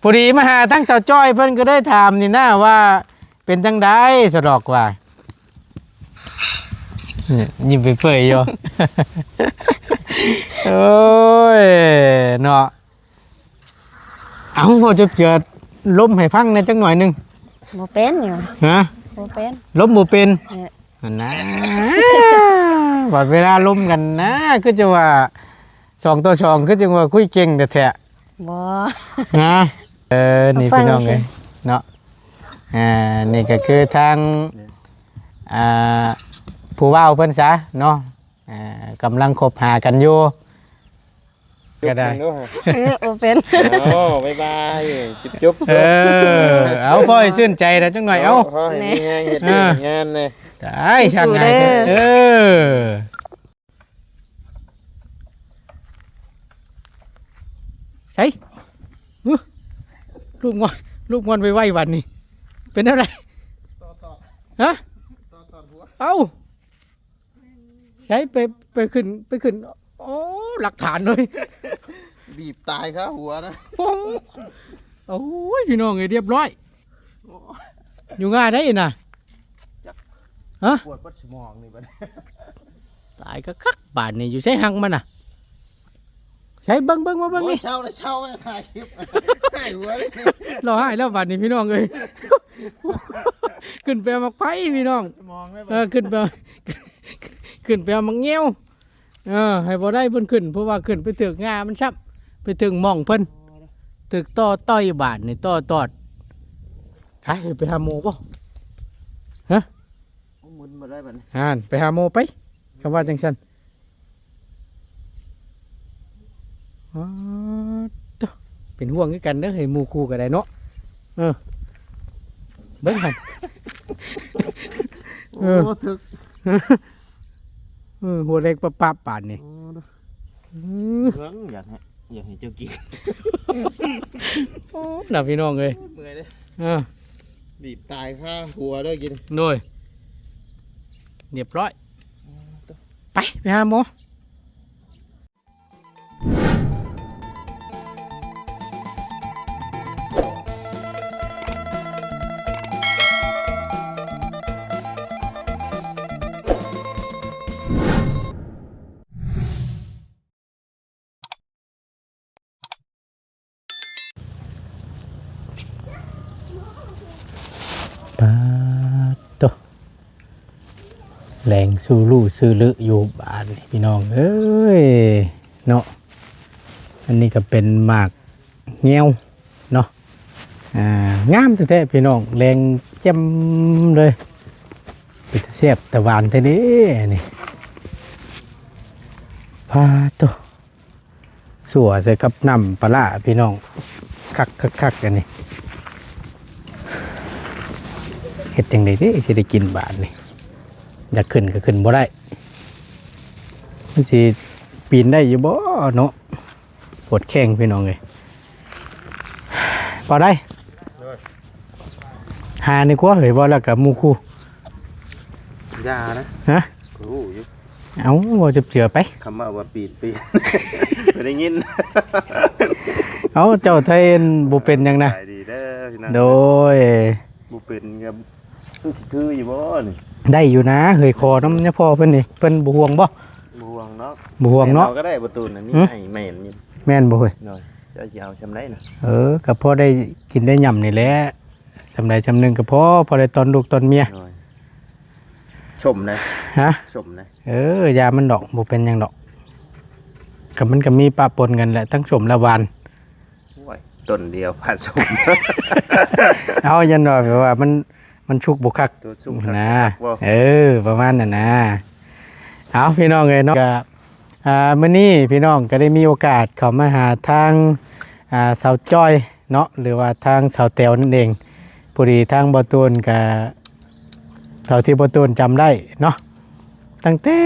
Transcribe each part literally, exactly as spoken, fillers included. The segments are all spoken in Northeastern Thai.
พอดีมาหาทั้งสาวจ้อยเพิ่นก็ได้ถามนี่นะว่าเป็นจังได๋สะดอกว่า นี่ยิ้มเปื่อยๆอยู่ โอ้ย เนาะ เอ้า พ่อจะเจือลมให้ฟังแหน่จักหน่อยหนึ่ง บ่เป็นอยู่ ฮะ บ่เป็น ลมบ่เป็น เออ หั่นนะ บัดเวลาลมกันนะ คือจะว่าสองต่อสอง คือจังว่าคุยเก่งแท้ๆ บ่ นะ เออ นี่ ฟัง พี่น้อง ซื่อ เอ้ย เนาะ อ่า นี่ก็คือทาง อ่า ผู้เว้าเพิ่นซะเนาะ อ่า กำลังคบหากันอยู่ ก็ได้ จุ๊บหนึ่งด้วย เออ บ่เป็น เอา บ๊ายบาย จุ๊บจุ๊บ เออ เอา พ่อให้ชื่นใจนะจักหน่อย เอา ขอให้มีแฮงเฮ็ด อ่า เฮ็ดงานเลย ได้ สู้ๆ ช่างไง เด้อ เออ ใส่ อื้อ ลูกงอน ลูกงอนไวๆ วันนี้ เป็นอะไร ฮะ เอ้า ใส่ ไป ไปขึ้น ไปขึ้น โอ้ หลักฐานเลย บีบตายคาหัวนะ โอ้ โอ้ย พี่น้องเอ้ย เรียบร้อย อยู่ง่ายได้น่ะ จัก ฮะ ปวดปัดสมองนี่บัด ตายก็คักบาดนี่ อยู่ใส่หังมันน่ะ ใส่ เบิ่ง เบิ่ง มาเบิ่ง โอ้ย นี่ เช้าเลย เช้าเลย ถ่ายคลิป ถ่ายหัวเลย ร้องไห้แล้วบาดนี่พี่น้องเอ้ย ขึ้นไปเอาหมากไฟพี่น้อง สมองเลยบัด เออ ขึ้นไปเอา ขึ้นไปเอาหมากเงี้ยว เออ ให้บ่ได้เพิ่นขึ้น เพราะว่าขึ้นไปถึกงามันซ้ำ ไปถึกหม่องเพิ่น ถึกต่อต่อยบาดนี่ ต่อตอด ไป ไปหาหมอบ่ ฮะ มึนบ่ได้บัดนี้ อ่าน ไปหาหมอไป คำว่าจังซั่น อ๋อ โต เป็นห่วงคือกันเด้อ ให้หมู่คู่ก็ได้เนาะ เออ เบิ่งหั่น โอ้ เออ ถึก เออ หัวแดงปะๆ ปานนี่ โอ้ อืม เบิ่ง อยากให้ อยากให้เจ้ากิน โอ้ น่ะพี่น้องเอ้ย เมื่อยเด้ เออ บีบตายคาหัวเด้อกิน โดย เรียบร้อย โอ้ โต ไป ไปหาหมอ ปาดโต แลงซู่ลู่ซื่อลืออยู่บาดนี่พี่น้องเอ้ย เนาะ อันนี้ก็เป็นหมากแงวเนาะ อ่า งามแท้ๆ พี่น้อง แลงแจ่มเลย เป็นตาแซ่บตาหวานแท้เด้นี่ ปาดโต สั่วใส่กับน้ำปลาร้าพี่น้อง คักๆๆ อันนี้ เฮ็ดจั่งใดเด้สิได้กินบาดนี่ อยากขึ้นก็ขึ้นบ่ได้ มันสิปีนได้อยู่บ่เนาะ ปวดแข้งพี่น้องเอ้ย พอได้ โดย หานี่กว่าเฮ้ย บ่แล้วก็หมู่คู่ อย่านะ ฮะ รู้อยู่ เอ้า บ่จับเจือไป คำว่า ว่าปีน ปีน บ่ได้ยิน เอ้า เจ้าไทยบ่เป็นหยังนะ ขายดีเด้อพี่น้อง โดย บ่เป็นครับ มันสิคืออยู่บ่นี่ ได้อยู่นะ เฮ้ย ขอนำเนี่ยพ่อเพิ่นนี่ เพิ่นบ่ห่วงบ่ บ่ห่วงเนาะ บ่ห่วงเนาะ แม่นเอาก็ได้ประตูน่ะ มี หึ ไอ้แม่นอยู่ แม่นบ่เฮ้ย โดย เจ้าสิเอาซำใดน่ะ เออ ก็พอได้กินได้หย่ำนี่แหละ ซำใดซำหนึ่งก็พอ พอได้ตอนลูกตอนเมีย โดย ชมนะ ฮะ ชมนะ เออ ยามันดอก บ่เป็นหยังดอก ก็มันก็มีปะปนกันแหละ ทั้งชมและหวาน โอ้ย ต้นเดียวผสม เอา ยันว่าแบบว่ามัน มันสุกบ่คัก ตัวสุกคัก นะ บ่คักบ่ เออ ประมาณนั้นนะ เอา พี่น้องเอ้ยเนาะ ก็ อ่า มื้อนี้พี่น้องก็ได้มีโอกาสเข้ามาหาทาง อ่า สาวจ้อยเนาะ หรือว่าทางสาวแต๋วนั่นเอง พอดีทางบ่าวตูนก็ เท่าที่บ่าวตูนจำได้เนาะ ตั้งแต่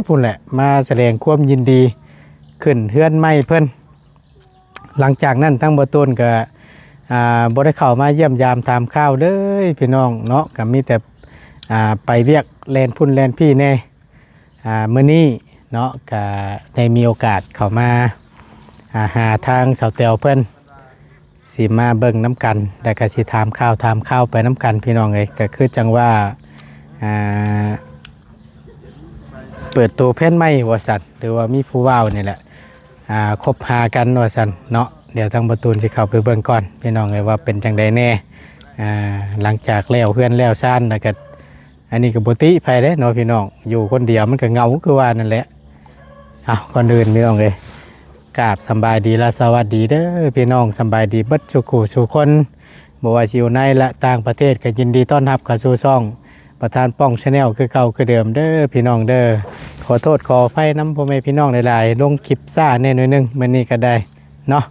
พู้นแหละ มาแสดงความยินดี ขึ้นเฮือนใหม่เพิ่น หลังจากนั้นทางบ่าวตูนก็ อ่า บ่ได้เข้ามาเยี่ยมยามถามข่าวเลยพี่น้องเนาะ ก็มีแต่ อ่า ไปเวียกแล่นพุ้นแล่นพี้แหน่ อ่า มื้อนี้เนาะ ก็ได้มีโอกาสเข้ามา อ่า หาทางสาวแต๋วเพิ่น เซ สิมาเบิ่งนำกัน แล้วก็สิถามข่าวถามข่าวไปนำกันพี่น้องเอ้ย ก็คือจั่งว่า อ่า เปิดตัวแฟนใหม่ว่าซั่น หรือว่ามีผู้บ่าวนี่แหละ อ่า คบหากันว่าซั่นเนาะ เดี๋ยวทางบ่าวตูนสิเข้าไปเบิ่งก่อนพี่น้องเอ้ย ว่าเป็นจั่งใดแน่ อ่า หลังจากแล้วเฮือนแล้วซานแล้วก็ อันนี้ก็บ่ติไผเด้เนาะพี่น้อง อยู่คนเดียวมันก็เหงาคือว่านั่นแหละ เอา ก่อนอื่นพี่น้องเอ้ย กราบสำบายดีและสวัสดีเด้อพี่น้อง สำบายดีเบิดสู่คู่สู่คน บ่ว่าสิอยู่ในและต่างประเทศก็ยินดีต้อนรับเข้าสู่ช่องประธานป้อง Channel คือเก่าคือเดิมเด้อพี่น้องเด้อ ขอโทษขออภัยนำพ่อแม่พี่น้องหลายๆ ลงคลิปช้าแน่หน่อยหนึ่ง มื้อนี้ก็ได้เนาะ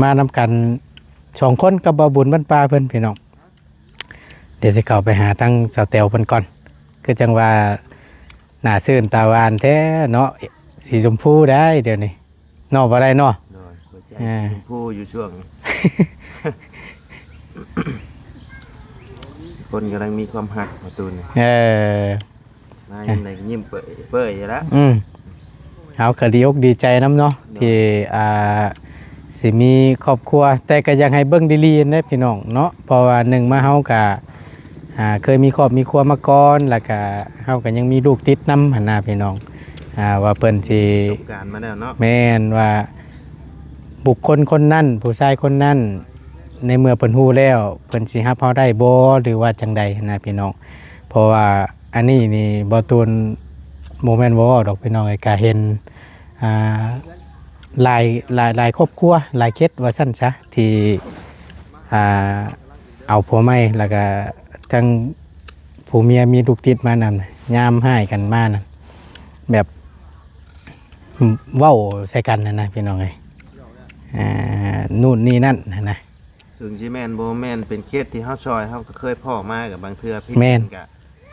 มานำกันสองคนกับบ่าวบุญบ้านป่าเพิ่นพี่น้อง เดี๋ยวสิเข้าไปหาทางสาวแต๋วเพิ่นก่อน คือจั่งว่าหน้าซื่นตาหวานแท้เนาะ สีชมพูได้เดี๋ยวนี้เนาะ บ่ได้เนาะ โดย หัวใจ อ่า ชมพูอยู่ช่วงนี้ คนกำลังมีความฮักประตูนี่ เออ มายังไงก็ยิ้มเปื่อยเปื่อยอยู่แล้ว อืม เฮาก็ดีอกดีใจนำเนาะ เนาะ ที่ อ่า สิมีครอบครัว แต่ก็อยากให้เบิ่งดีๆนะพี่น้องเนาะ เพราะว่าหนึ่งมาเฮาก็ อ่า เคยมีครอบมีครัวมาก่อน แล้วก็เฮาก็ยังมีลูกติดนำหั้นนะพี่น้อง อ่า ว่าเพิ่นสิ ประสบการณ์มาแล้วเนาะ แม่นว่า บุคคลคนนั้น ผู้ชายคนนั้น ในเมื่อเพิ่นฮู้แล้ว เพิ่นสิรับเฮาได้บ่ หรือว่าจั่งใดหั้นนะพี่น้อง เพราะว่าอันนี้นี่บ่าวตูนบ่แม่นบ่เว้าดอกพี่น้องเอ้ย ก็เห็น อ่า หลาย หลาย หลายครอบครัว หลายเคสว่าซั่นซะ ที่ อ่า เอาผัวใหม่ แล้วก็ทั้งผัวเมียมีลูกติดมานำ ยามฮ้ายกันมานั่น แบบ เว้าใส่กันหั้นนะพี่น้องเอ้ย อ่า นู่นนี่นั่นหั้นนะ ถึงสิแม่นบ่แม่นเป็นเคสที่เฮาซอย เฮาก็เคยพ้อมากับบางเทื่อผิด แม่น ก็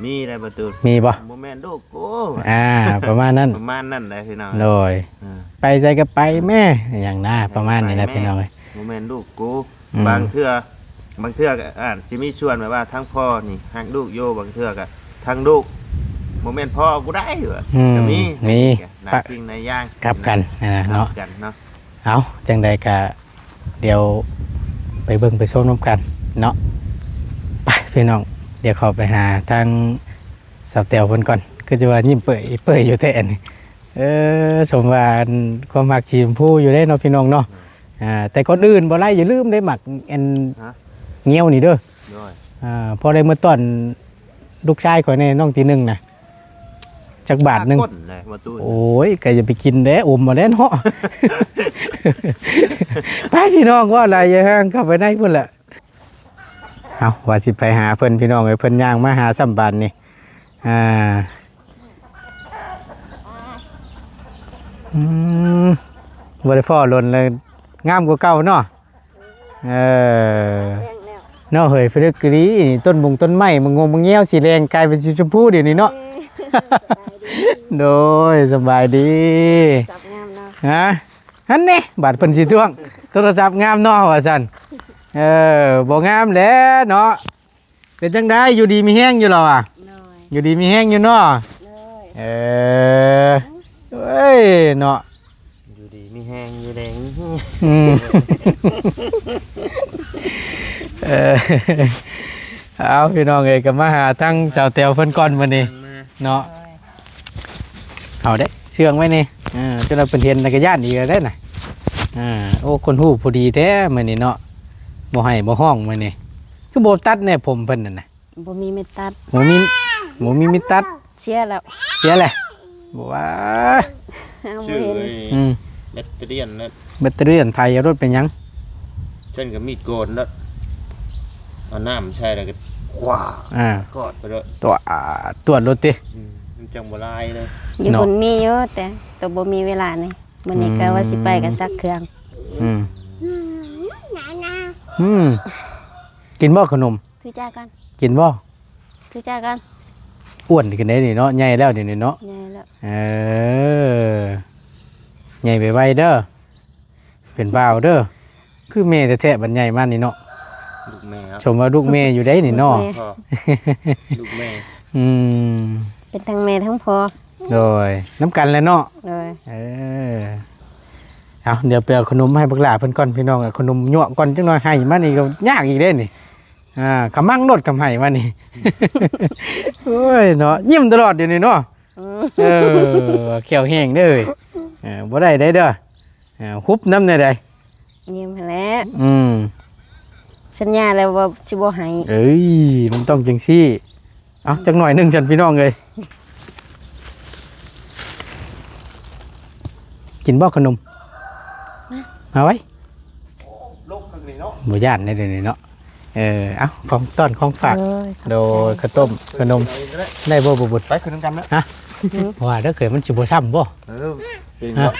มีได้ประตู มีบ่ บ่แม่นลูกกู อ่า ประมาณนั้น ประมาณนั้นแหละพี่น้อง โดย อ่า ไปไสก็ไปแม่ อย่างน่า ประมาณนี้แหละ ไปแม่ พี่น้องเอ้ย บ่แม่นลูกกู อืม บางเทื่อ บางเทื่อก็อาจสิมีส่วนแบบว่าทั้งพ่อนี่ฮักลูกอยู่ บางเทื่อก็ทั้งลูกบ่แม่นพ่อกูได้ว่ะ อืม ก็มี มี หลายสิ่งหลายอย่าง กลับกันนะเนาะ กลับกันเนาะ เอา จั่งใดก็เดี๋ยวไปเบิ่งไปชมนำกันเนาะ ไปพี่น้อง เดี๋ยวเข้าไปหาทางสาวแต๋วเพิ่นก่อน คือจะว่ายิ้มเปื่อยเปื่อยอยู่แท้นี่ เออ สมว่าอันความฮักสีชมพูอยู่เด้เนาะพี่น้องเนาะ อ่า แต่ก่อนอื่นบ่ไล่อย่าลืมได้หมักอัน ฮะ เงี้ยวนี่เด้อ โดย อ่า พอได้มาต้อนลูกชายข่อยแน่ น้องตีหนึ่งนะ จักบาทหนึ่ง ก้นเลยประตู โอ้ย ก็อย่าไปกินเด้ อมเอาเด้เนาะ ไปพี่น้อง ว่าอะไรอย่าห่างเข้าไปในพุ่นแหละ เอา ว่าสิไปหาเพิ่นพี่น้องเอ้ย เพิ่นย่างมาหาซ้ำบาดนี่ อ่า อืม บ่ได้พ้อโดนเลย งามกว่าเก่าเนาะ เออ แรงแล้ว เนาะ เฮ้ย ฟริกกะลีนี่ ต้นมงต้นไม้ มะงงมะเงี้ยว สีแดง กลายเป็นสีชมพูเดี๋ยวนี้เนาะ เอ้ย สบายดี โดย สบายดี สับงามเนาะ ฮะ อันนี้ บาดเพิ่นสิทวง โทรศัพท์งามเนาะ ว่าซั่น เออ บ่งามแหละเนาะ เป็นจั่งใด อยู่ดีมีแฮงอยู่เหรอวะ โดย อยู่ดีมีแฮงอยู่เนาะ โดย เออ เอ้ย เนาะ อยู่ดีมีแฮง อยู่แดงมีแฮง อืม เออ เอาพี่น้องเอ้ย ก็มาหาทางสาวแต๋วเพิ่นก่อนมื้อนี้ มา เนาะ โดย เอาเด้ เชื่องไว้นี่ เออ จนว่าเพิ่นเห็นแล้วก็ย้านอีกแล้วเด้น่ะ อ่า โอ้ คนฮู้ผู้ดีแท้มื้อนี้เนาะ บ่ไห้บ่ฮ้องมื้อนี้ คือบ่ตัดแน่ผมเพิ่นนั่นน่ะ บ่มีไม้ตัด บ่มี บ่มีไม้ตัด เสียแล้ว เสียแหละ บ่ว่า เอาบ่เห็น ชื่อไอ้ อืม แบตเตอรี่นั่น แบตเตอรี่ไถเอารถเป็นหยัง ฉันก็มีดโกนแล้ว เอาน้ำใส่แล้วก็ ว้า อ่า กอดไปเลย ตัว อ่า ตรวจรถติ อืม มันจังบ่ลายเลย อยู่ เนาะ บนมีอยู่ แต่ตัวบ่มีเวลานี่ มื้อนี้ก็ว่าสิไปก็ซักเครื่อง อืม อืม กินบ่ขนม คือจ้ากัน กินบ่ คือจ้ากัน อ้วนขึ้นได้นี่เนาะ ใหญ่แล้วเดี๋ยวนี้เนาะ ใหญ่แล้ว เออ ใหญ่ไวๆเด้อ เป็นบ่าวเด้อ คือแม่แท้ๆ บัดใหญ่มานี่เนาะ ลูกแม่ครับ ชมว่าลูกแม่อยู่ได้นี่เนาะ ลูกแม่ พ่อ ลูกแม่ อืม เป็นทั้งแม่ทั้งพ่อ โดย นำกันแหละเนาะ โดย เออ เอา เดี๋ยวไปเอาขนมให้บักหล่าเพิ่นก่อนพี่น้อง เอาขนมยั่วก่อนจักหน่อย ให้มานี่ก็ยากอีกเด้นี่ อ่า ขะมังโลด คำให้มานี่ โอ้ยเนาะ ยิ้มตลอดเดี๋ยวนี้เนาะ อืม เออ แข้วแห้งเด้อ เออ บ่ได้เด้อ เออ หุบนำแน่ใด ยิ้มหั้นแหละ อืม สัญญาแล้วว่าสิบ่ให้ เอ้ย มันต้องจังซี่ เอาจักหน่อยหนึ่ง ฉันพี่น้องเอ้ย กินบ่ขนม มา มาไว้ โลกข้างนี้เนาะ บ่ย่านได้เดี๋ยวนี้เนาะ เออ เอา ของต้อนของฝาก เออ ขอบใจ โดยข้าวต้มขนม ได้บ่บ่บุญ ไปขึ้นนำกันนะ ฮะ อืม ว่าเด้อเขยมันสิบ่ซ้ำบ่ เออ เก่ง ฮะ เนาะ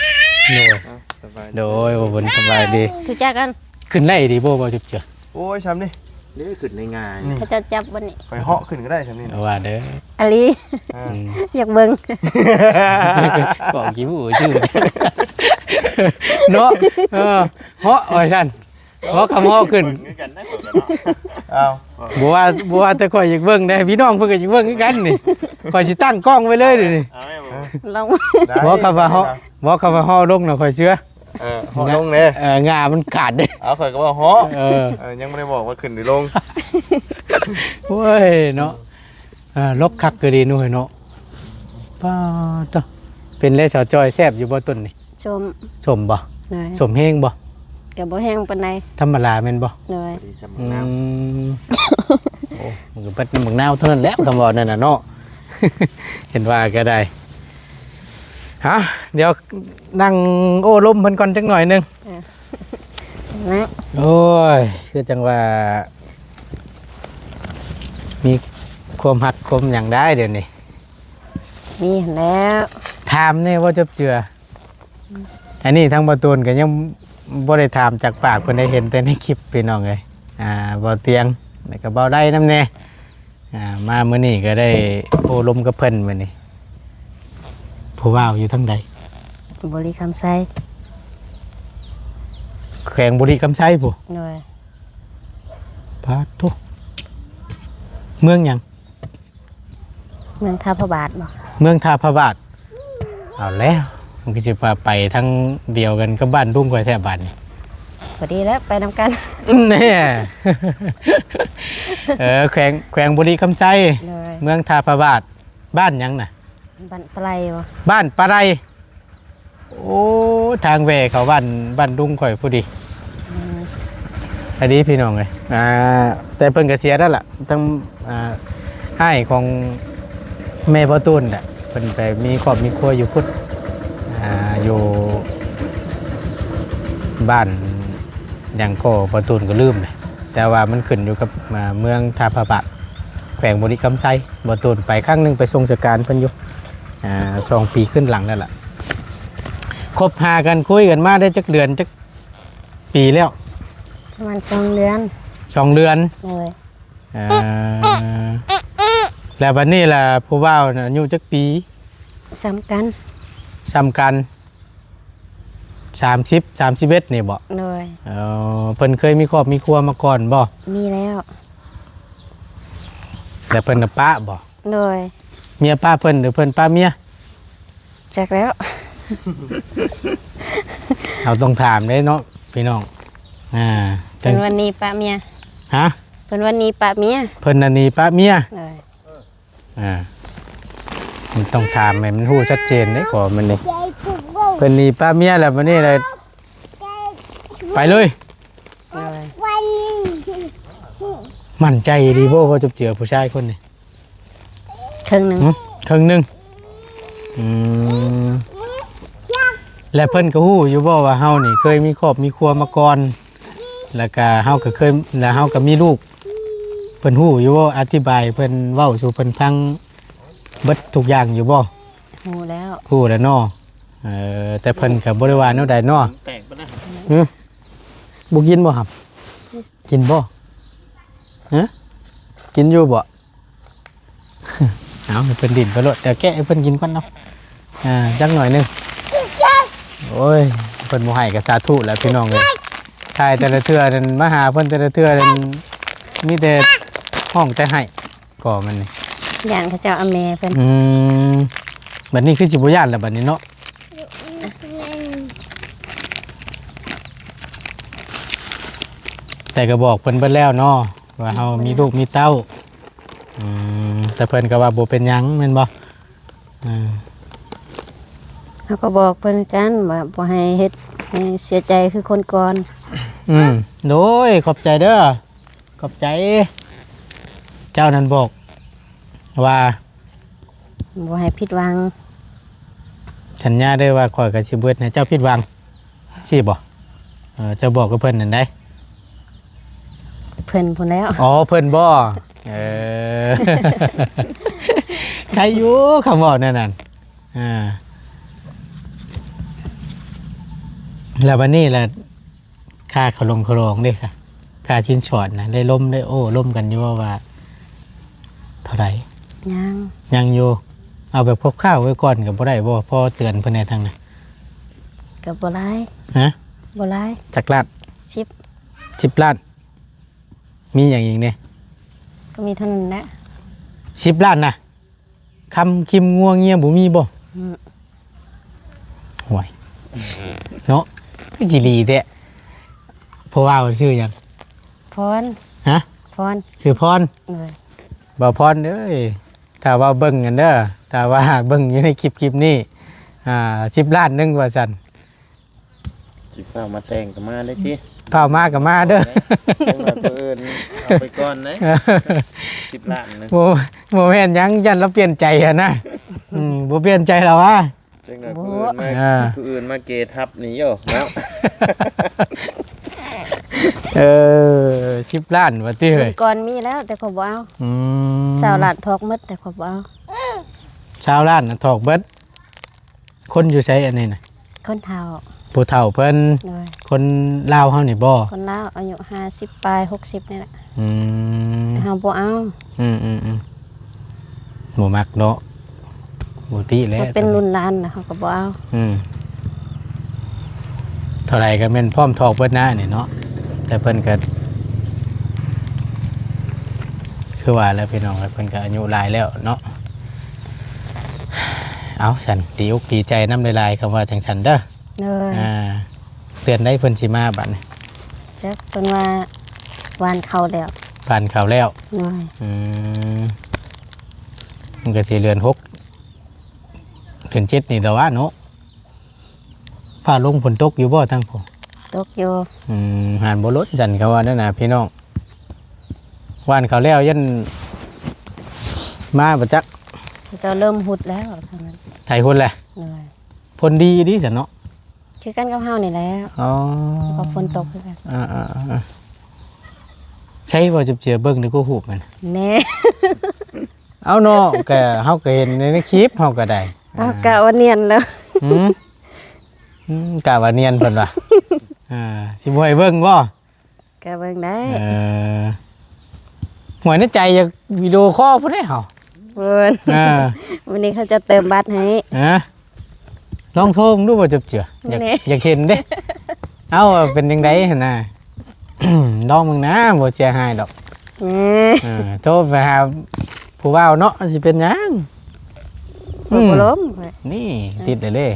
โดย อ่ะ สบาย โดยบ่บุญ สบายดี ถือจักกัน ขึ้นได้ดีบ่ บ่จุบเจือ โอ้ย ซ้ำนี่ นี่ขึ้นได้ง่าย นี่ เขาเจ้าจับบ่นี่ ไปเหาะขึ้นก็ได้ซ้ำนี่ ว่าเด้อ อะลี อ่า อืม อยากเบิ่ง บอกกี่ผู้ชื่อ เนาะ เออ เหาะว่าซั่น เหาะกับเหาะขึ้น เบิ่งคือกันได้ เอา บ่ว่า บ่ว่าแต่ข่อยอยากเบิ่งได้ พี่น้องเพิ่นก็อยากเบิ่งคือกันนี่ ข่อยสิตั้งกล้องไว้เลยเดี๋ยวนี้ เอาแม่บอก ลอง ได้ บ่คำว่าเหาะ ได้ บ่คำว่าเหาะลงน่ะข่อยเชื่อ เออ เหาะลงเด้ เออ งามันขาดเด้ เอา ข่อยก็ว่าเหาะ เออ เออ ยังบ่ได้บอกว่าขึ้นหรือลง โอ้ยเนาะ เออ ลกคักก็ดีหน่อยเนาะ ป้าดโธ่ เป็นเลยสาวจอย แซ่บอยู่บ่ต้นนี่ ส้ม ส้มบ่ โดย ส้มแฮงบ่ ก็บ่แฮงปานใด ธรรมดาแม่นบ่ โดย พอดีสำหรับ อื น้ำ ม โอ้ มันก็เบิดน้ำบักนาวเท่านั้นแหละ คำว่านั่นน่ะเนาะ เห็นว่าก็ได้ ฮะ เดี๋ยวนั่งโอ้ลมเพิ่นก่อนจักหน่อยหนึ่ง อ่ะ นะ โอ้ย คือจังว่า มีความฮักความหยังได้เดี๋ยวนี้ มีหั้นแหล้ว ถามแน่ว่าจบเจือ อันนี้ทางบ่าวตูนก็ยังบ่ได้ถามจากปากเพิ่น ได้เห็นแต่ในคลิปพี่น้องเอ้ย อ่า บ่าวเตียง แล้วก็บ่าวไดนำแน่ อ่า มามื้อนี้ก็ได้โอ้ลมกับเพิ่นมื้อนี้ ผู้บ่าวอยู่ทางใด บริคำไซ แขวงบริคำไซพุ้น โดย ปาดโธ่ เมืองหยัง เมืองท่าพระบาทบ่ เมืองท่าพระบาท เอาแล้ว มันก็สิพาไปทางเดียวกันกับบ้านดุงข่อยแท้บาดนี้ พอดีแล้ว ไปนำกัน แน่ เออ แขวง แขวงบริคำไซ โดย เมืองท่าพระบาท บ้านหยังน่ะ บ้านปะไรบ่ บ้านปะไร โอ้ ทางแว่เข้าบ้าน บ้านดุงข่อยพอดี อืม อันนี้พี่น้องเอ้ย อ่า แต่เพิ่นก็เสียแล้วล่ะ ทั้ง อ่า อ้ายของแม่บ่าวตูนน่ะ เพิ่นไปมีครอบมีครัวอยู่พุ้น อ่า อยู่บ้านหยังก็บ่าวตูนก็ลืมเลย แต่ว่ามันขึ้นอยู่กับ อ่า เมืองท่าพระบาท แขวงบริคำไซ บ่าวตูนไปครั้งหนึ่งไปส่งราชการเพิ่นอยู่ อ่า สองปีขึ้นหลังนั่นแหละ คบหากันคุยกันมาได้จักเดือนจักปีแล้ว ประมาณสองเดือน สองเดือน โดย อ่า แล้วบัดนี้ล่ะผู้บ่าวน่ะอายุจักปี ส่ำกัน ส่ำกัน สามสิบ สามสิบเอ็ดนี่บ่ โดย เออ เพิ่นเคยมีครอบมีครัวมาก่อนบ่ มีแล้ว แล้วเพิ่นน่ะปะบ่ โดย เมียปะเพิ่นหรือเพิ่นปะเมีย จักแล้ว เราต้องถามเด้เนาะพี่น้อง อ่า เพิ่นวันนี้ปะเมีย ฮะ เพิ่นวันนี้ปะเมีย เพิ่นน่ะหนีปะเมีย โดย อ่า มันต้องถามให้มันฮู้ชัดเจนเด้ ขอมันนี่ เพิ่นหนีปะเมียแล้วบัดนี้เลย ไปเลย โดย มั่นใจดีบ่ว่าจะเจอผู้ชายคนนี้ ครึ่งหนึ่ง หึ ครึ่งหนึ่ง อืม และเพิ่นก็ฮู้อยู่บ่ว่าเฮานี่เคยมีครอบมีครัวมาก่อน แล้วก็เฮาก็เคย แล้วเฮาก็มีลูก เพิ่นฮู้อยู่บ่ อธิบายเพิ่นเว้าสู่เพิ่นฟังเบิดทุกอย่างอยู่บ่ ฮู้แล้ว ฮู้แล้วเนาะ เออ แต่เพิ่นก็บ่ได้ว่าแนวใดเนาะ แตกไปนะ หึ บ่กินบ่ครับ กินบ่ ฮะ กินอยู่บ่ เอาให้เพิ่นดิ้นไปโลด เดี๋ยวแกะให้เพิ่นกินก่อนเนาะ อ่า จักหน่อยหนึ่ง โอ้ย เพิ่นบ่ให้ก็สาธุแหละพี่น้องเอ้ย ถ่ายแต่ละเทื่อนั่น มาหาเพิ่นแต่ละเทื่อนั่น มีแต่ฮ้องแต่ไห้ ก็มันนี่ ย่านเขาเจ้าเอาแม่เพิ่น อืม บัดนี้คือสิบ่ย่านแล้วบัดนี้เนาะ อืม แต่ก็บอกเพิ่นเบิดแล้วเนาะ ว่าเฮามีลูกมีเต้า อืม แต่เพิ่นก็ว่าบ่เป็นหยังแม่นบ่ อ่า เฮาก็บอกเพิ่นกันว่าบ่ให้เฮ็ดให้เสียใจคือคนก่อน อืม โดย ขอบใจเด้อ ขอบใจ เจ้านั่นบอก ว่า บ่ให้ผิดหวัง สัญญาเด้อว่าข้อยก็สิบ่เฮ็ดให้เจ้าผิดหวัง ซี้บ่ เออ เจ้าบอกกับเพิ่นนั่นได๋ เพิ่นพู้นแหล้ว อ๋อ เพิ่นบ่ เออ ใครอยู่คำเว้าแนวนั้น อ่า แล้วบัดนี้ล่ะ ค่าขะหลงขะหลองเด้ซะ ค่าสินสอดนะ ได้ล้มได้โอ้ล้มกันอยู่บ่ว่า เท่าใด ยัง ยังอยู่ เอาแบบคร่าวๆไว้ก่อนก็บ่ได้บ่ พอเตือนเพิ่นแหน่ทางนั้น ก็บ่หลาย ฮะ บ่หลาย จักล้าน สิบ สิบล้าน มีหยังอีกแหน่ ก็มีเท่านั้นแหละ สิบล้านนะ คำคิมงัวเงียบ่มีบ่ อืม ห่วย เนาะ คือสิดีแท้ เพราะว่าชื่อหยัง พร ฮะ พร ชื่อพร เออ บ่าวพรเอ้ย ถ้าว่าเบิ่งกันเด้อ ถ้าว่าเบิ่งอยู่ในคลิป คลิปนี้ อ่า สิบล้านหนึ่งว่าซั่น สิฟ้าวมาแต่งก็มาได้ติ ฟ้าวมาก็มาเด้อ จังหน่อยผู้อื่นเอาไปก่อนเด้ สิบล้านหนึ่ง บ่ บ่แม่นหยัง ย่านลาวเปลี่ยนใจหั้นนะ อืม บ่เปลี่ยนใจแล้ววะ จังหน่อยผู้อื่นมา อ่า ผู้อื่นมาเกทับนี่โยเนาะ เออ สิบล้านว่าติเฮ้ย ก่อนมีแล้ว แต่ข้อยบ่เอา อืม ซาวล้านถอกหมด แต่ข้อยบ่เอา ซาวล้านน่ะถอกเบิด คนอยู่ไสอันนี้น่ะ คนเฒ่า ผู้เฒ่าเพิ่น โดย คนลาวเฮานี่บ่ คนลาวอายุห้าสิบปลาย หกสิบนี่แหละ อืม เฮาบ่เอา อืมๆๆ บ่มักเนาะ บ่ติแหละ ถ้าเป็นรุ่นหลานน่ะ เฮาก็บ่เอา อืม เท่าใดก็แม่นพร้อมถอกเบิดนะนี่เนาะ แต่เพิ่นก็ คือว่าแล้วพี่น้อง เพิ่นก็อายุหลายแล้วเนาะ เอาซั่น ดีอกดีใจนำหลายๆ คำว่าจังซั่นเด้อ โดย อ่า เดือนใดเพิ่นสิมาบัดนี้ จักเพิ่นว่าหว่านข้าวแล้ว หว่านข้าวแล้ว โดย อืม มันก็สิเดือนหก เดือนเจ็ดนี่แล้ววะเนาะ ฟ้าลงฝนตกอยู่บ่ทางพุ้น ตกอยู่ อืม หานบ่ลดซั่นเขาว่านั่นน่ะพี่น้อง หว่านข้าวแล้วยันมาบ่จัก เขาเจ้าเริ่มฮุดแล้วทางนั้น ไถฮุดแหละ โดย ฝนดีดีซั่นเนาะ คือกันกับเฮานี่แหละ อ๋อ ก็ฝนตกคือกัน อ่าๆๆ ใช่บ่ จับเจือเบิ่งในกูฮูบมัน แน่ เอาเนาะ ก็เฮาก็เห็นในคลิปเฮาก็ได้ เอากะว่าเนียนแล้ว อืม อืม กะว่าเนียนเพิ่นว่า อ่า สิบ่ให้เบิ่งบ่ กะเบิ่งได้ เออ หวยในใจอยากวิดีโอคอลพุ้นเด้เฮา เพิ่น อ่า มื้อนี้เขาจะเติมบัตรให้ ฮะ ลองโทรมึงดูบ่ จับเจือ อยาก แน่ อยากเห็นเด้ เอ้า เป็นจังได๋หั่นน่ะ ลองมึงนะ บ่เสียหายดอก แน่ เออ โทรไปหาผู้บ่าวเนาะ สิเป็นหยัง บ่ อืม บ่ลม นี่ ติดเลยเด้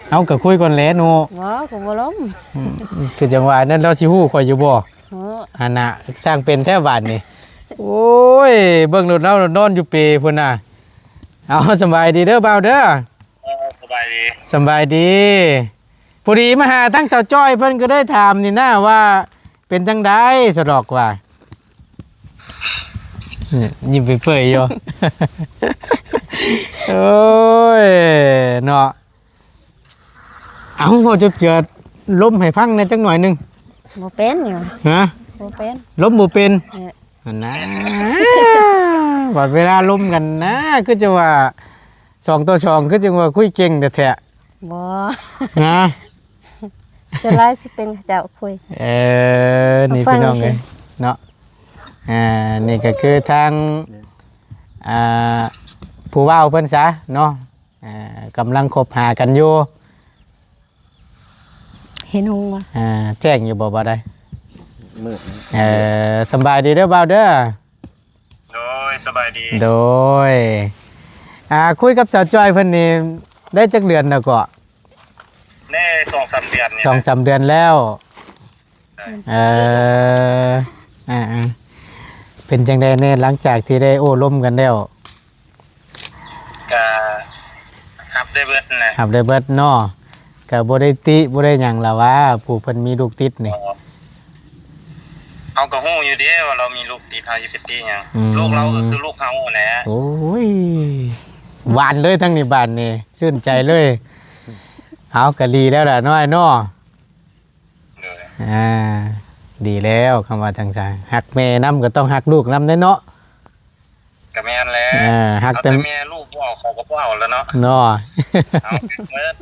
เอาก็คุยก่อนแหละหนู บ่ ก็บ่ลม อืม คือจังหวะนั้นเราสิฮู้ข่อยอยู่บ่ โอ้ หั่นน่ะ สร้างเป็นแท้บาดนี่ โอ้ย เบิ่งรถเรานอนอยู่เปพุ้นน่ะ เอา สำบายดีเด้อบ่าวเด้อ เออ สบายดี สำบายดี พอดีมาหาทางสาวจ้อยเพิ่นก็ได้ถามนี่นะว่าเป็นจังใด๋สะดอกว่า เนี่ย ยิ้มเปื่อยๆอยู่ โอ้ย เนาะ เอ้า เว้าจับเจือลมให้ฟังแหน่จักหน่อยหนึ่ง บ่เป็นอยู่ ฮะ บ่เป็น ลมบ่เป็น เออ หั่นนะ บัดเวลาลมกันนะ คือจะว่าสองต่อสอง คือจังว่าคุยเก่งแท้ๆ บ่ นะ ส่วนหลายสิเป็นเขาเจ้าคุย เออ นี่ ฟัง พี่น้อง ซื่อ เอ้ย เนาะ อ่า นี่ก็คือทาง อ่า ผู้บ่าวเพิ่นซะเนาะ อ่า กำลังคบหากันอยู่ เห็นหงส์วะ อ่า แจ้งอยู่บ่ บ่ได้ มืดนะ เออ สำบายดีเด้อบ่าวเด้อ โดย สบายดี โดย อ่า คุยกับสาวจ้อยเพิ่นนี่ได้จักเดือนแล้วก็ ได้สองสามเดือนนี่แหละ สองสามเดือนแล้ว เออ อ่าๆ เป็นจั่งใดแน่หลังจากที่ได้โอ้ลมกันแล้ว ก็ฮับได้เบิดนั่นแหละ ฮับได้เบิดเนาะ ก็บ่ได้ติบ่ได้หยังล่ะว่า ผู้เพิ่นมีลูกติดนี่ เฮาก็ฮู้อยู่เด้ว่าเรามีลูกติด เฮาสิไปติหยัง อืม ลูกเราก็คือลูกเฮาแหละ โอ้ย หวานเลยทั้งนี้บาดนี้ ชื่นใจเลย เอาก็ดีแล้วล่ะน้อยเนาะ โดย อ่า ดีแล้ว คำว่าจั่งซั่น ฮักแม่นำก็ต้องฮักลูกนำเด้เนาะ ก็แม่นแหละ อ่า ฮัก เอา แต่ แต่แม่ลูกบ่เอา เขาก็บ่เอาแล้วเนาะ เนาะ เอาเบิด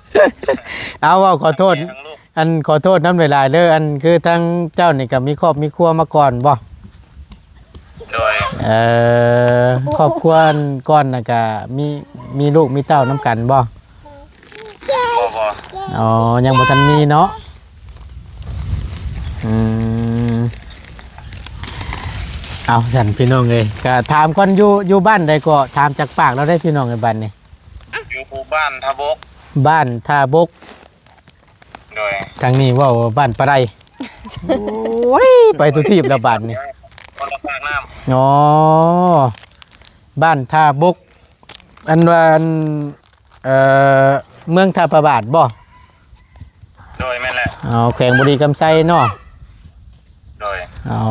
เอา เว้าขอโทษ ทั้งแม่ทั้งลูก อันขอโทษนำหลายๆเด้อ อันคือทางเจ้านี่ก็มีครอบมีครัวมาก่อนบ่ โดย เอ่อ ครอบครัวก่อนน่ะก็มี มีลูกมีเต้านำกันบ่ บ่ บ่ อ๋อ ยังบ่ทันมีเนาะ อืม เอาซั่นพี่น้องเอ้ย ก็ถามก่อน อยู่ อยู่บ้านใดก็ ถามจากปากเราได้พี่น้องเอ้ย บ้านนี้ อยู่บ้านท่าบก บ้านท่าบก โดย ทางนี้เว้าว่าบ้านปะได โอ้ย ไปทุกทีบละบาดนี่ คนละภาคน้ำ อ๋อ บ้านท่าบก อันว่าอัน เอ่อ เมืองท่าพระบาทบ่ โดย แม่นแหละ อ๋อ แขวงบริคำไชเนาะ โดย เอา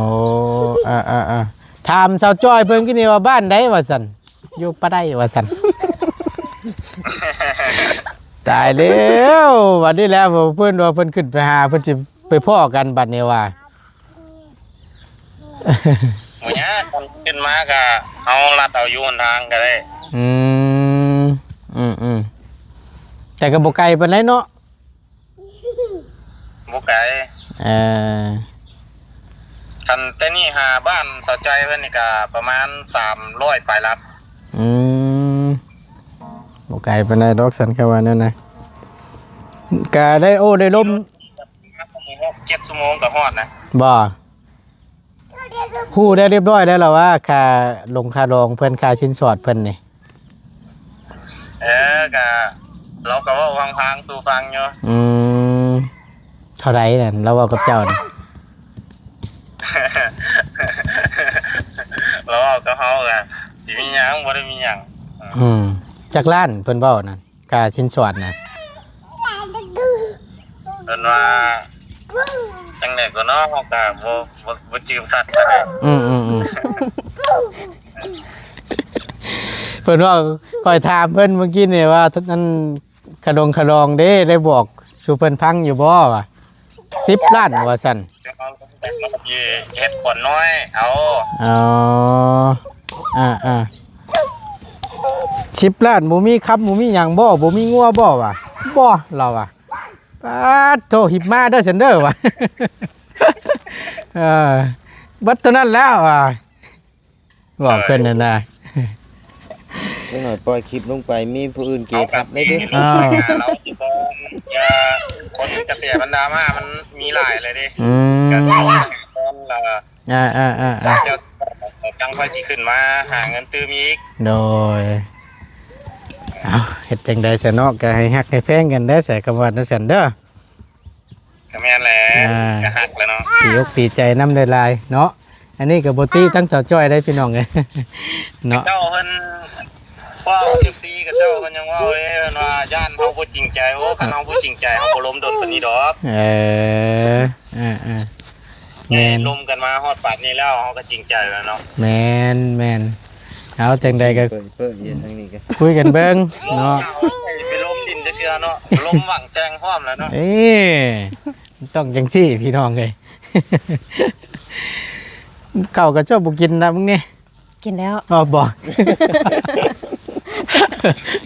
อ่าๆๆ ถามสาวจ้อยเพิ่นกินนี่ว่าบ้านใดว่าซั่น อยู่ปะไดว่าซั่น ตายแล้ว บัดนี้แล้วเพิ่นว่าเพิ่นขึ้นไปหา เพิ่นสิไปพ้อกันบัดนี้ว่า บ่ยาก มันขึ้นมาก็เอาลัดเอาอยู่หนทางก็ได้ อืม อืมๆ แต่ก็บ่ไกลปานใดเนาะ บ่ไกล เอ่อ คันแต่นี่หาบ้านสาวใจเพิ่นนี่ก็ประมาณสามร้อยปลายลัก อืม บ่ไกลปานใดดอก สันเขาว่าแนวนั้น ก็ได้โอ้ได้ลม หกเจ็ดชั่วโมงก็ฮอดนะ บ่ ฮู้ได้เรียบร้อยแล้วล่ะว่า ค่าลงค่าดองเพิ่น ค่าสินสอดเพิ่นนี่ เออ ก็ เราก็เว้าพังๆสู่ฟังอยู่ อืม เท่าใดนั่น เราเว้ากับเจ้าน่ะ เราเว้ากับเฮาก็สิมีหยัง บ่ได้มีหยัง อืม จักล้านเพิ่นเว้านั่น ค่าสินสอดน่ะ เพิ่นว่าจั่งใด๋ก็เนาะ เฮาก็บ่ บ่ บ่จื้อคักปานใด๋ อืมๆๆ เพิ่นว่า ข้อยถามเพิ่นเมื่อกี้นี่ว่า อัน ขะดงขะดองเด้ ได้บอกสู่เพิ่นฟังอยู่บ่ว่า สิบล้านว่าซั่น เดี๋ยวเขาลงไปเขาก็สิเฮ็ดขวัญน้อยเอา อ๋อ อ่าๆ สิบล้าน บ่มีคำบ่มีหยังบ่ บ่มีงัวบ่วะ บ่ ลาวว่า ปาดโธ่ หิบมาเด้อซั้นเด้อวะ เออ เบิดเท่านั้นแล้วว่ะ บอกเพิ่นนั่นนะ จักหน่อยปล่อยคลิปลงไป มีผู้อื่นเกทับได้เด้ เอาแบบนี้ อ้าว เราสิบ่ อย่า คนกระแสมันดราม่ามันมีหลายเลยเด้ อืม ก็สิตอนละ อ่าๆๆๆ เจ้าจังค่อยสิขึ้นมาหาเงินตื่มอีก โดย เอา เฮ็ดจั่งใด๋ซะเนาะ ก็ให้ฮักให้แพงกันเด้อ ใส่คำว่าจั่งซั้นเด้อ ก็แม่นแหละ อ่า ก็ฮักแหละเนาะ ดีอกดีใจนำหลายๆเนาะ อันนี้ก็บ่ติทั้งสาวจ้อยได้พี่น้องเอ้ย เนาะ เจ้าเพิ่น พวก เอฟซี กับเจ้าเพิ่นยังเว้าเลย เพิ่นว่าย่านเฮาบ่จริงใจ โอ้ คันเฮาบ่จริงใจ เฮาบ่ล้มดนปานนี้ดอก เออ เออๆ แม่น ล้มกันมาฮอดปานนี้แล้ว เฮาก็จริงใจแล้วเนาะ แม่นๆ เอาจั่งใด๋ก็ เปิ้นๆ อยู่ทางนี้ก็ คุยกันเบิ่งเนาะ ไปล้มดินจักเทื่อเนาะ ล้มหวังแจงพร้อมแล้วเนาะ เอ้ มันต้องจั่งซี้พี่น้องเอ้ย ข้าวก็เจ้าบ่กินนะมึงนี่ กินแล้ว อ๋อ บ่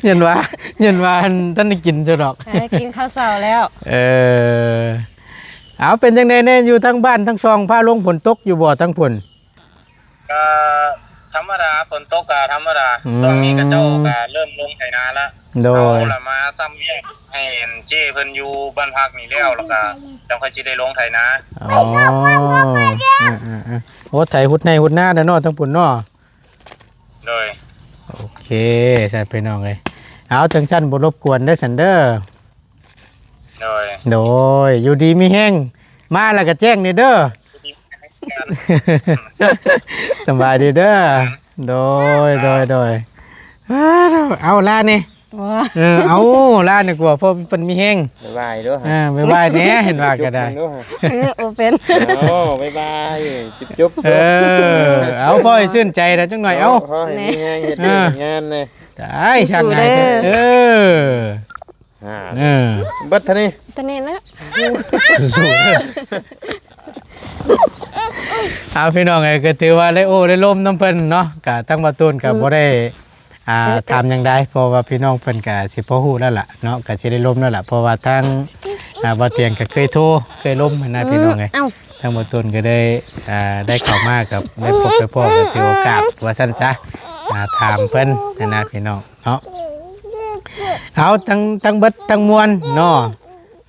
ยันว่า ยันว่าอันท่านได้กินซะดอก เออ กินข้าวเช้าแล้ว เออ เอา เป็นจั่งใด๋แน่ อยู่ทางบ้านทางช่อง ฟ้าลงฝนตกอยู่บ่ทางพุ้น ก็ธรรมดา ฝนตกก็ธรรมดา อืม ช่วงนี้เขาเจ้าก็เริ่มลงไถนาละ โดย เอาละมาซ้ำเวียกให้อันเจ้เพิ่นอยู่บ้านพักนี่แล้ว แล้วก็จั่งค่อยสิได้ลงไถนา อ๋อ อ่าๆๆ โอ้ ไถฮุดไฮ่ฮุดนาแล้วเนาะ ทางพุ้นเนาะ โดย โอเค ซั่นพี่น้องเอ้ย เอา จั่งซั้นบ่รบกวนเด้อซั้นเด้อ โดย โดย อยู่ดีมีแฮง มาแล้วก็แจ้งนี่เด้อ สำบายดีเด้อ โดย โดย โดย อ้าว เอาลานี่ บ่ เออ เอาลานี่กว่า เพราะเพิ่นมีแฮง บ๊ายบายเด้อ เออ บ๊ายบายแหน่ เห็นว่าก็ได้ จุ๊บๆเด้อ เออ โอเพ่น โอ้ บ๊ายบาย จุ๊บๆ เออ เอา พอให้ชื่นใจนะจังหน่อย เอา ขอให้มีแฮงเฮ็ดเวียก เออ เฮ็ดงานเลย ตาย สู้ๆ ช่างไง เด้อ เออ อ่า เออ เบิดเท่านี้ เท่านี้แล้ว เอาพี่น้องเอ้ย ก็ถือว่าได้โอ้ได้ลมนำเพิ่นเนาะ ก็ทั้งบ่าวตูนก็ อืม บ่ได้ อ่า เออ เออ ถามหยังได้ เพราะว่าพี่น้องเพิ่นก็สิพอฮู้แล้วล่ะเนาะ ก็สิได้ลมแล้วล่ะ เพราะว่าทั้ง อ่า บ่าวเตียงก็เคยโทร เคยลมหั้นนะ อืม พี่น้องเอ้ย เอ้า ทั้งบ่าวตูนก็ได้ อ่า ได้เข้ามากับ ได้พบได้พ้อ ก็ถือโอกาสว่าซั่นซะ อ่า ถามเพิ่นหั้นนะพี่น้องเนาะ เอาทั้ง ทั้งเบิดทั้งมวลเนาะ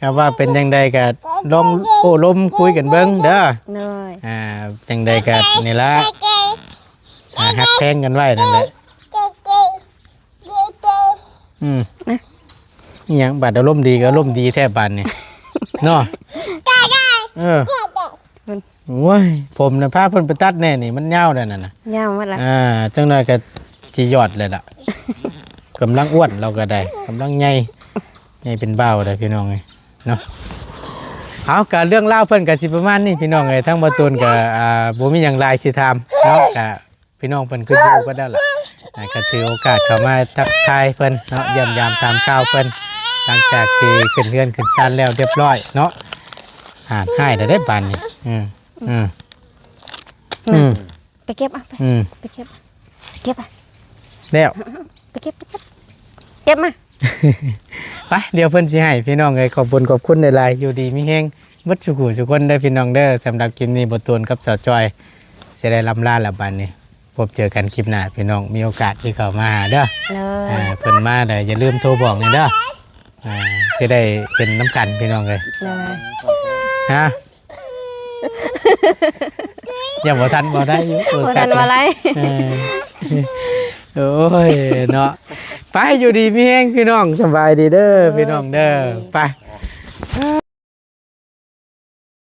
ก็ว่าเป็นจังใดก็ลองโอ้ลมคุยกันเบิ่งเด้อ โดย อ่า จังใดก็นี่ละ อ่า ฮักแพงกันไว้นั่นแหละ อืม นะ อีหยัง บัดอารมณ์ดีก็อารมณ์ดีแท้บัดนี่ เนาะ เออ เพิ่น โอ้ย ผมน่ะพาเพิ่นไปตัดแน่นี่ มันยาวแล้วนั่นน่ะ ยาวหมดละ อ่า จังหน่อยก็สิยอดเลยล่ะ กำลังอ้วนเราก็ได้ กำลังใหญ่ ใหญ่เป็นบ่าวเลยพี่น้องเอ้ย เนาะ เอา ก็เรื่องราวเพิ่นก็สิประมาณนี้พี่น้องเอ้ย ทั้งบ่าวตูนก็ อ่า บ่มีหยังหลายสิถามเนาะ ก็พี่น้องเพิ่นก็อยู่กันแล้วล่ะ อ่า ก็ถือโอกาสเข้ามาทักทายเพิ่นเนาะ เยี่ยมยามถามข่าวเพิ่น หลังจากที่ขึ้นเฮือนขึ้นซานแล้วเรียบร้อยเนาะ อ่า หายแล้วได้บาดนี้ อืม อืม อืม ไปเก็บอ่ะ ไป อืม ไปเก็บ เก็บอ่ะ แล้ว ไปเก็บ ไปเก็บ เก็บมา ไป เดี๋ยวเพิ่นสิให้พี่น้องเอ้ย ขอบคุณ ขอบคุณหลายๆ อยู่ดีมีแฮงเบิดสุขุสุคนเด้อพี่น้องเด้อ สำหรับคลิปนี้บ่าวตูนกับสาวจอยสิได้ล่ำลาแล้วบัดนี้ พบเจอกันคลิปหน้าพี่น้อง มีโอกาสสิเข้ามาหาเด้อ เลย อ่า เพิ่นมาแล้วอย่าลืมโทรบอกนี่เด้อ อ่า สิได้เป็นนำกันพี่น้องเอ้ย เลย ฮะ ยังบ่ทันบ่ได้อยู่ บ่ทันว่าอะไร เออ โอ้ย เนาะ ไป อยู่ดีมีแฮงพี่น้อง สำบายดีเด้อ เออ พี่น้องเด้อ สำบายดี ไป